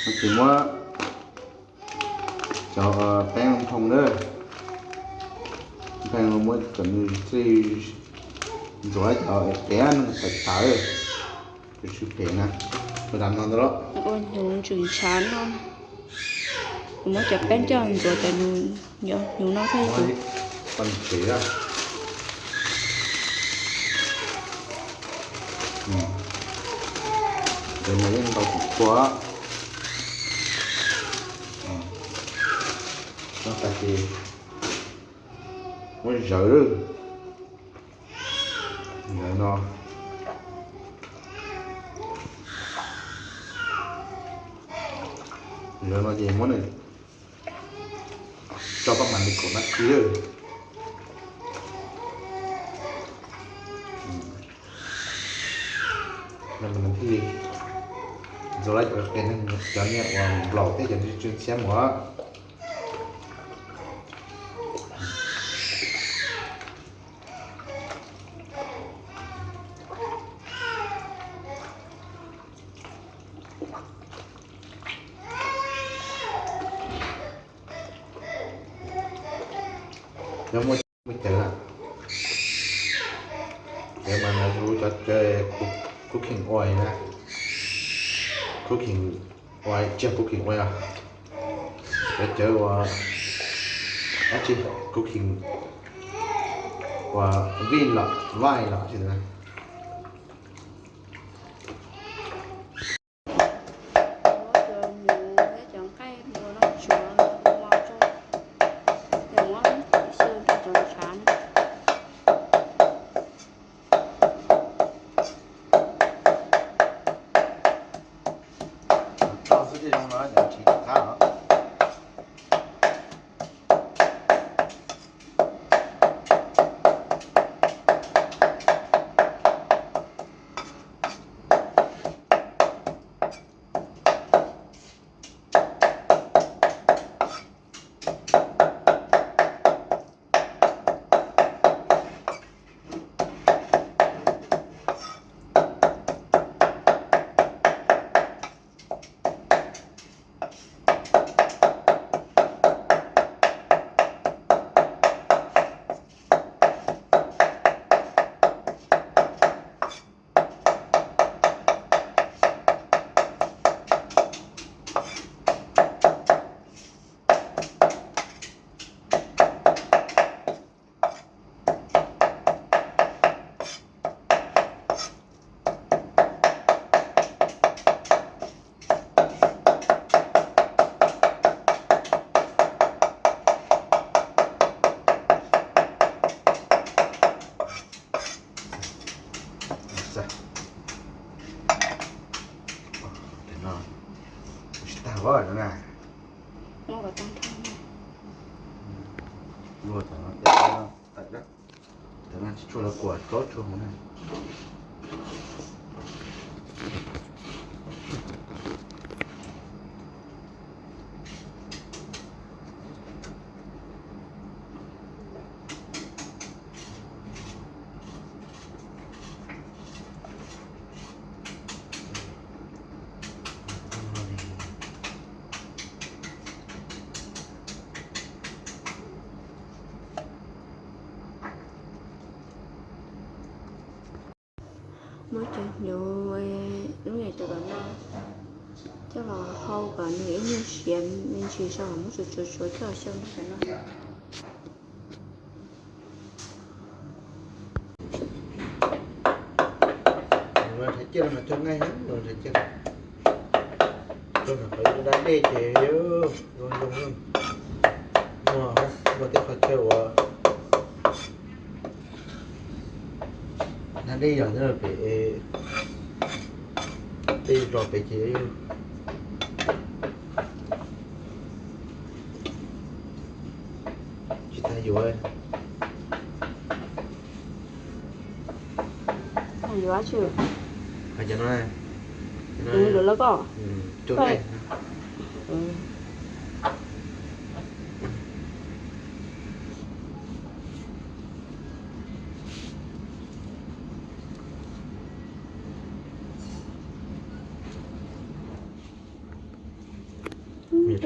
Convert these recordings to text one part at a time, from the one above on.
Ces muab cov peeb nphoo na, nphoo muab kom nws thiaj li ntxuav cov qia neeg tawm tas, cov tsw phem na, ua dav no ntag los. Ua hnyuv ntsws ntshav no, kuv muab cov peeb coj ntxuav cov hnyuv no thiab. Ntxuav tsev a. Ntawd mas yeej ntau tus kua. Tag ces muab zawv, zawv no, zawv no ces muab nws tso paj mas li kaum nab thi lawm. Nws thiaj li ntxuav lawm cov qia neeg, cov niag uas nplaum thiab cov tsw ntxhiab mus. Cov muaj cawv na, cawv mas nws hu cov cooking oil na, cooking oil, tsis yog cooking oil, cov cawv uas dab tsi, cooking uas vij los, vij los tsis na. Muab cov hnyuv thiab cov nqaij npua no tsuav mos tso, ces muab xyaw rau cov ntshav na. Tso xwb thiaj zoo no, cov tsis qab os. Tsis tag vab na. Luaj tawm no, tawm no tsis tshua los kuam tsob tshua hauv na. Muab cov hnyuv lub niag cov tom no coj los hau kom nws ib nyuag siav me ntsis, sau los muab tsuav tsuav tsuav coj los xyaw nrog cov no. Nrhiav ciaj no mas cog nqaij heev, nrhiav ciaj. Cog ntawm qhov dab dej ces zoo zoo. Muaj, muaj tej qhov chaw uas dab dej yog nyob pem, tej zos pem ces tsis tas yuav. Yuav tsis? Hais cov no, cov no lawv koj. Koj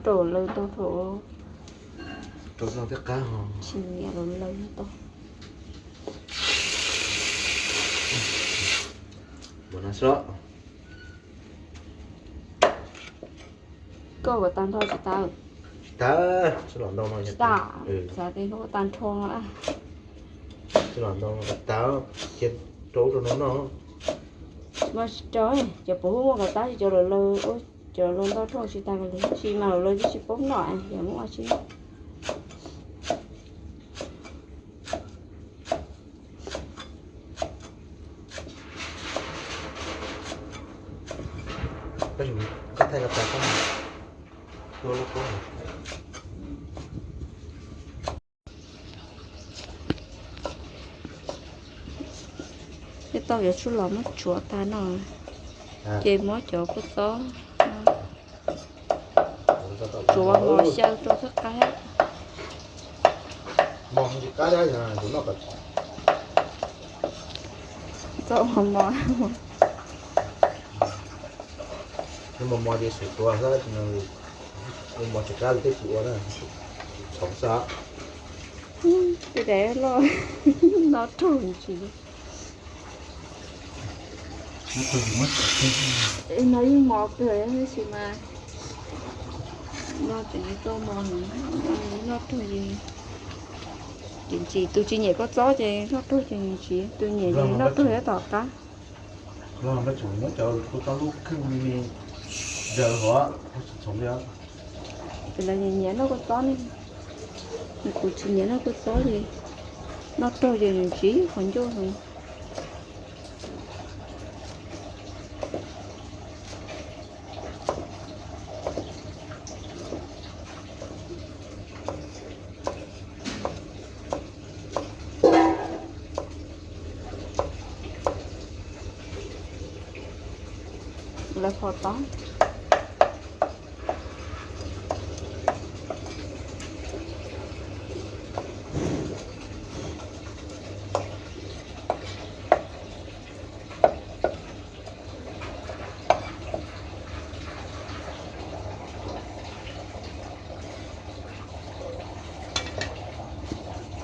rau lawv tau thaum, rau tau thiab qab ho. Tsis nyiam lawv lawv tau. Mus no sob. Koj kom tag nrho tsis tau? Tsis tau, sib los ntau no. Tsis tau, xav tias hnub tag nrho no. Sib los ntau no kom tau, cia rau ub rau no noj. Mas tsis rau, cov puas huaj muaj kom tau, cov lawv lawv, cov lawv ntau dhau tsis tau li, tsis mas lawv lawv twb tsis paub noj, yog muab ua tsis noj. Tej tau yuav tsum los muab tsuav tag no, ces muab cov kua txob tsuav mos xyaw rau thiab qab. Txob mos mos. Mos mos ces xum tuav xwb, mos tsis qab li tej kuv ua na, txhoov xwb. Tej daim loj no raug tsis. No yeej mos kawg tab sis mas no tseem tau mos noj raug ces ntsim. Tus tsis nyiam kua txob ces noj raug ces ntsim, tus nyiam ces noj raug tom qab. Los no tseem muab cov kua txob lub kheej me me daws hov, txhoov li. Ces lawv nyiam nyiam noj kua txob ne, kuv tsis nyiam noj kua txob li, noj raug ces nws ntsim qhov ncauj heev. Lawv phom tob.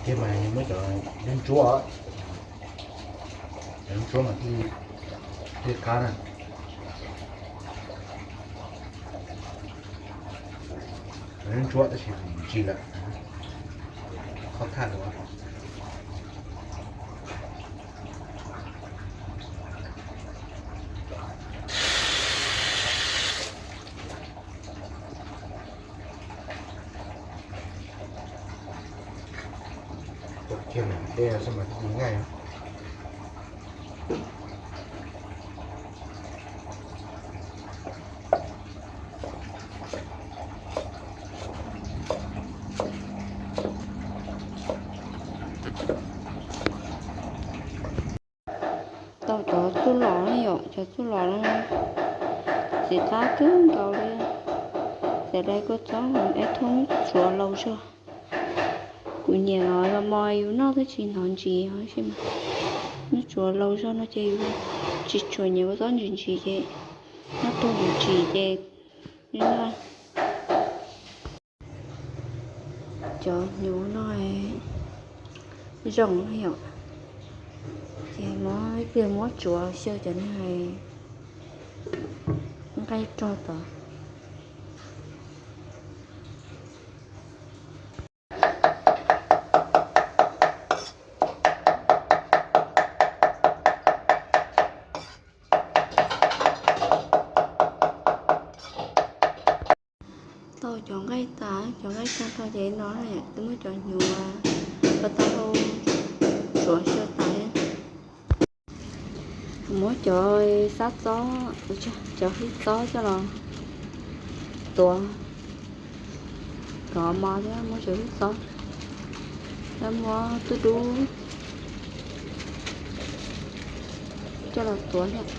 Thiab mas muab cov ntsuab, cov ntsuab mas thiaj qab na. Cov ntsuab tab sis ntsim lawm, qhov thaj lawm. Kiag dej xwb mas thiaj li nqaij. Tau cov txuj lom ne yom, cov txuj lom no txiv qab kawg nkaus li. Txiv dai kua txob es thoob tsuav laus zog. Kuv nyiam los mos yus noj twb tsis hnov ntsis, noj tsuav laus zog no ces yus tsis tshua nyiam kua txob ntsis ntsis ces noj raug ntsis ntsis ces cov hnyuv no zoo yom. Ces muab ib pliag muab tsuav xyaw cov no nqaij rog tod. Tau cov nqaij tas, cov nqaij tag nrho ces no twb muab cov hnyuv, cov taub hau tsuav xyaw tas. Muab cov xab txob, cov hwj txob coj los tuav kom mos thiab, muab cov hwj txob, muab tub dub coj los tuav thiab.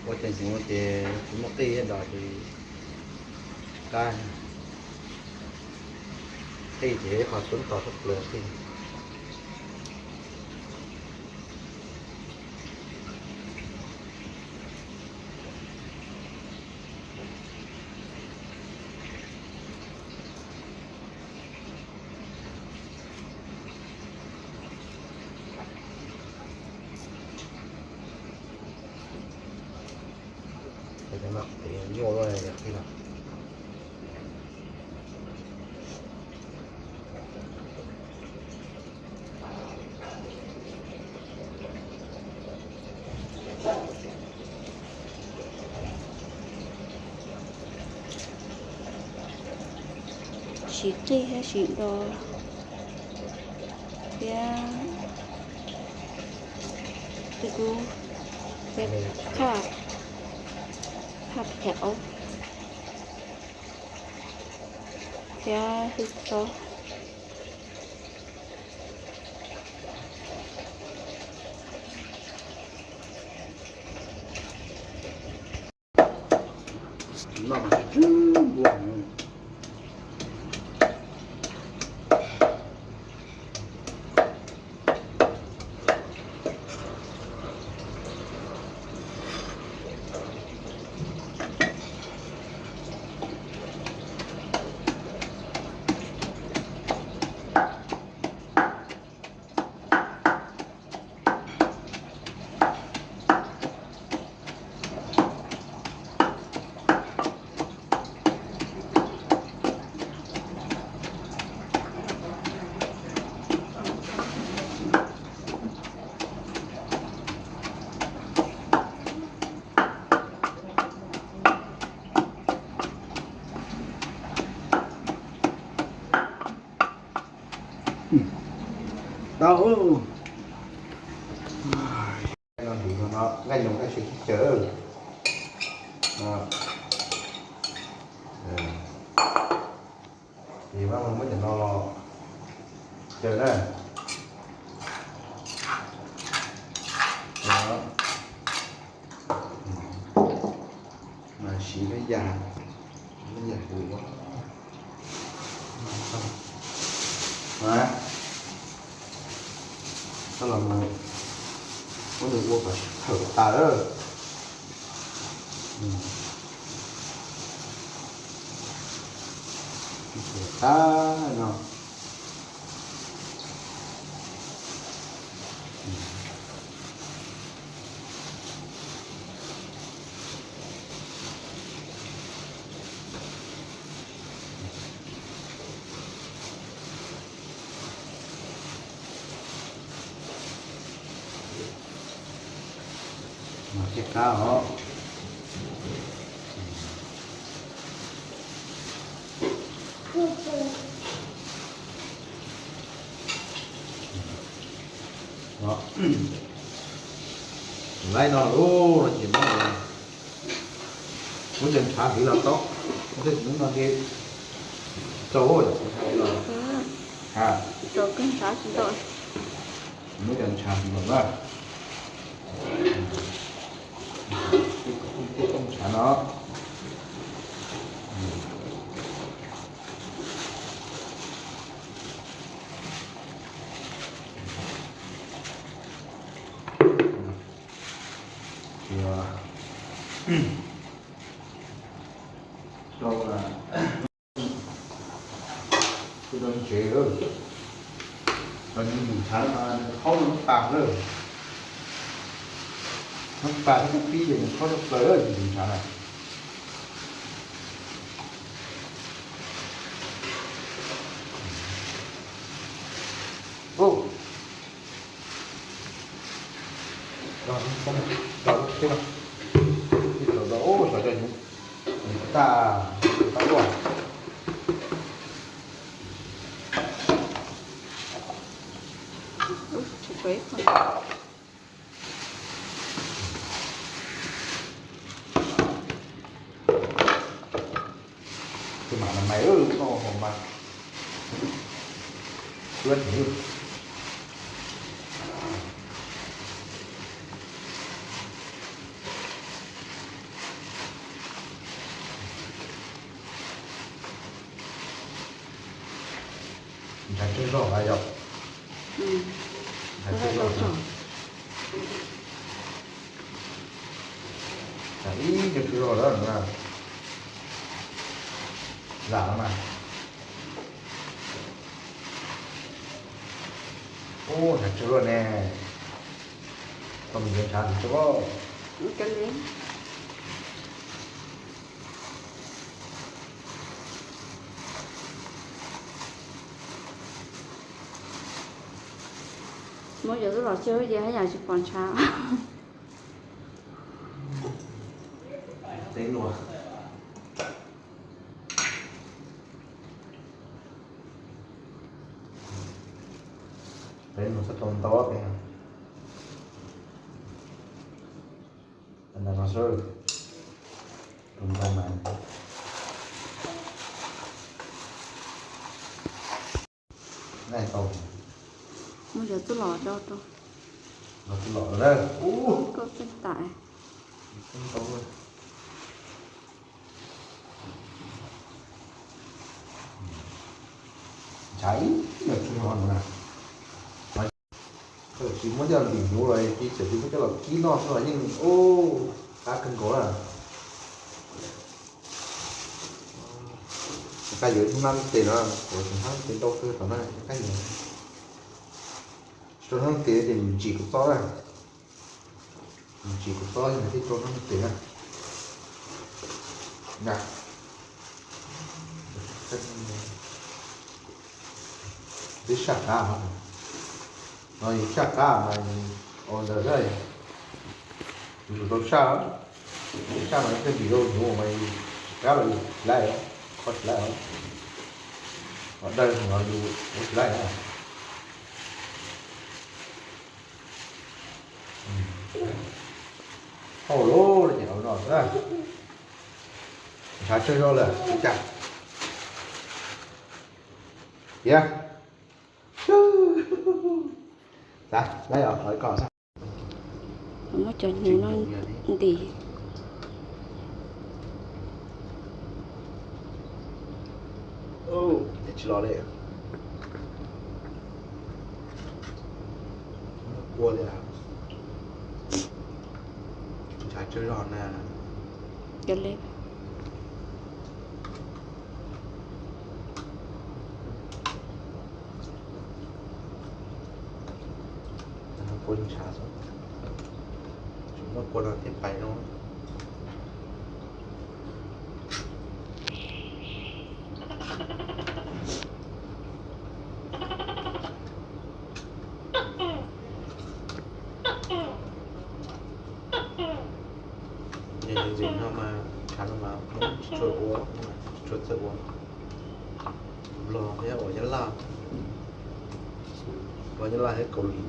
Ua cov hnyuv ces tsis muaj qij nrog ces qab, qij ces ib qho xub tos tshaj plaws qij. Nyuaj yog qij no. Siv qij thiab siv do thiab tus kub thiab phaj, phaj thiab aub thiab hwj txob. Tau. Nqaij nyoos tab sis tsis tsawg. Ces muab cov no los tsawg na. Mas siv lub yas, lub yas hws. Coj los mus muab nws ua kom thawm tas. Thawm tas no. Mas thiaj qab os. Laib no lawm no ces muab, muab cov ntshav hliv los tau, muab tej hnub no ces tau. Muab cov ntshav hliv los na. Tej ntshav no. Rau rau ntsev, rau nws mus ntshav no, nws haub noob pas lawm. Noob pas thiab noob pib ces nws haub tshaj plaws lawm ntshav na. Ib tug tau ub xyov cov nyuv tag tau luaj. Tus mam no mas koj hauv mas. Kuv los tsev. Tsawg zog yog. Ib cov tsawg zog lawm na. Lam no mas. Ub, ntshav tsawg luaj ne. Tau mus yuav ntshav tim tso. Muab cov tub los tsawg ces haj yam tsis pom ntshav. Peb nua, peb nua txhob tau ntau peb. Ntawm no xwb, tus ntoo mas. Nai tau. Muab cov tub los rau rau. Los tub los lawm. Ub, koj tseem tam. Ntshav ib yam tsawg zog no na. Tsis muab coj lim hnyuv los tis txawm tsis muab coj los kib noj xwb los yeej ub qab kawg nkaus na. Qab yuav ib hnab tes no, ua tus hnab tes ntau kawg tom na, qab yuav. Tsis rau hnab tes ces ntsim kuv txob na. Ntsim kuv txob yog thiaj rau hnab tes na. Twb saj qab, no yus saj qab mas ua ntawd xwb. Yus tsum tau saj, saj mas thiaj ntim rau hnyuv mas yus tsis qab los yus tsis laib, kho tsis laib os. Ho dawb no yus ua tsis laib na. Hauj lwm no xwb. Ntshav tsawg zog lawm ua cas. Tiag. Xav, lawv os, lawv koj xav. Muab cov hnyuv no ntim. Tsis los li. Muab kua li. Ntshav tsawg zog na. Kua ntshav xwb, tsis muaj kua no thiaj pais no. Ntxim no mas ntshav no mas tsis tshua ua, tsis tshua txawj ua. Los thiab ua Nyab Laj, ua Nyab Laj thiab Kaus Lim,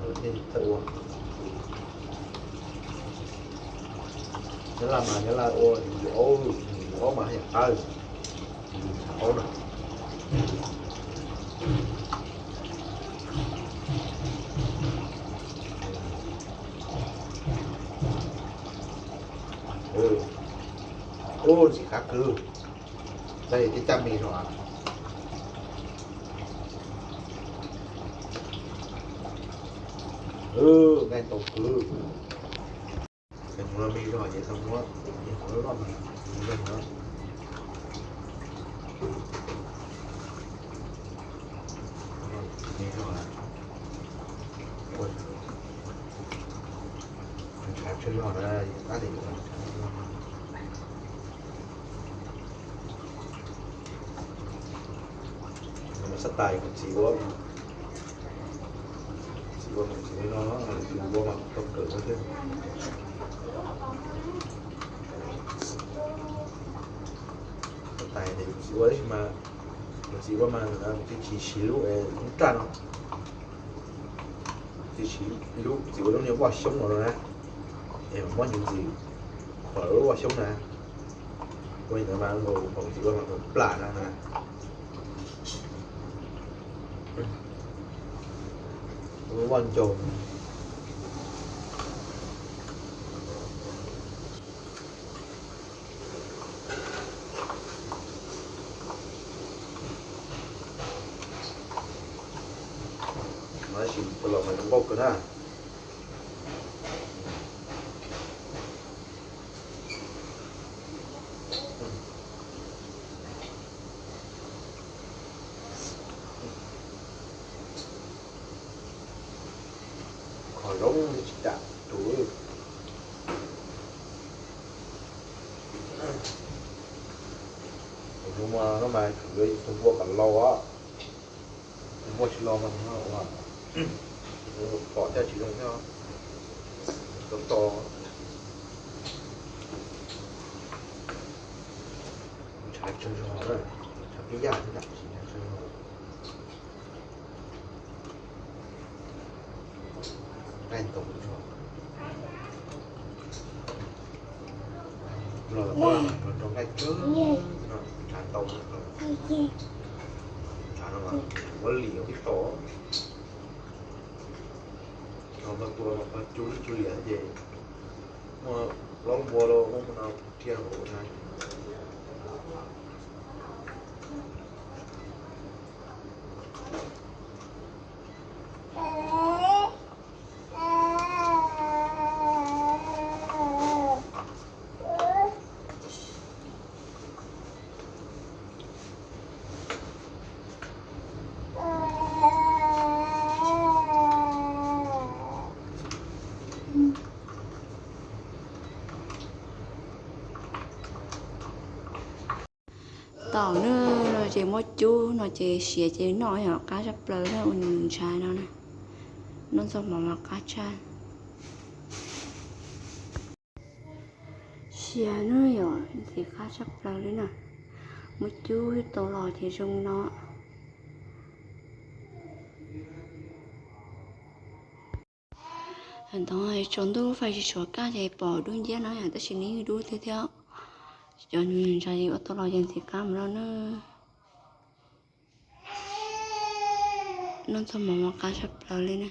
lawv thiaj txawj ua. Nyab Laj mas Nyab Laj ua yus aub, yus aub mas haj yam qab, yus aub na. Ub, ntxim qab kawg. Nqaij twb caj me zog. Nqaij ntau kawg. Cov hnyuv no me zog ces tau muab, cov hnyuv loj loj me zog no. Me zog, ntshav tsawg zog na, qab li. Xab tais kuv txiv ua, txiv ua, txiv ua no, txiv ua mas tau kawm xwb. Xab tais ces kuv txiv ua tab sis mas kuv txiv ua mas kuv txiv siv lub es lub raj no, txiv siv lub, txiv ua lub niag vaj xyoob no na, es muab hnyuv ntxiv kom lub vaj xyoob na. Ua li ntawd mas nkaus, kuv txiv ua mas nkaus plam no na. Lub vaj ncaus. Koj na. Kho zoo tsis dam tus. Tus no mas tsuas yuav tus npua kom laus os. Tus npua tsis laus mas ua pom thiaj tsis zoo thiab. Tos tos. Ntshav tsawg zog na, ntshav peb yaj thiab ntshav tsawg zog. Nqaij ntau zog. Los rau nqaij tsawg no, ntshav ntau no, ntshav no mas ua lim ib tog. Ho pog tua mas pog cug ib cug liam ces muaj plaub npua los muaj no dhia hauv na. Tom no ces muab cub no ces siav ces noj yom, qab tshaj plaws na, ua nws ntshav no na. Noj txog mov mas qab tshaj. Siav na yom, ntxim qab tshaj plaws li na. Muab cub tau los ces zoo no. Ntawd tsaus ntuj fais tsis tshuav kab ces pom dub nciab no yom, tab sis nws yeej dub thiab thiab. Cov ntshav ua tau los ces ntxim qab mus no na. Noj txog mov mas qab tshaj plaws li na.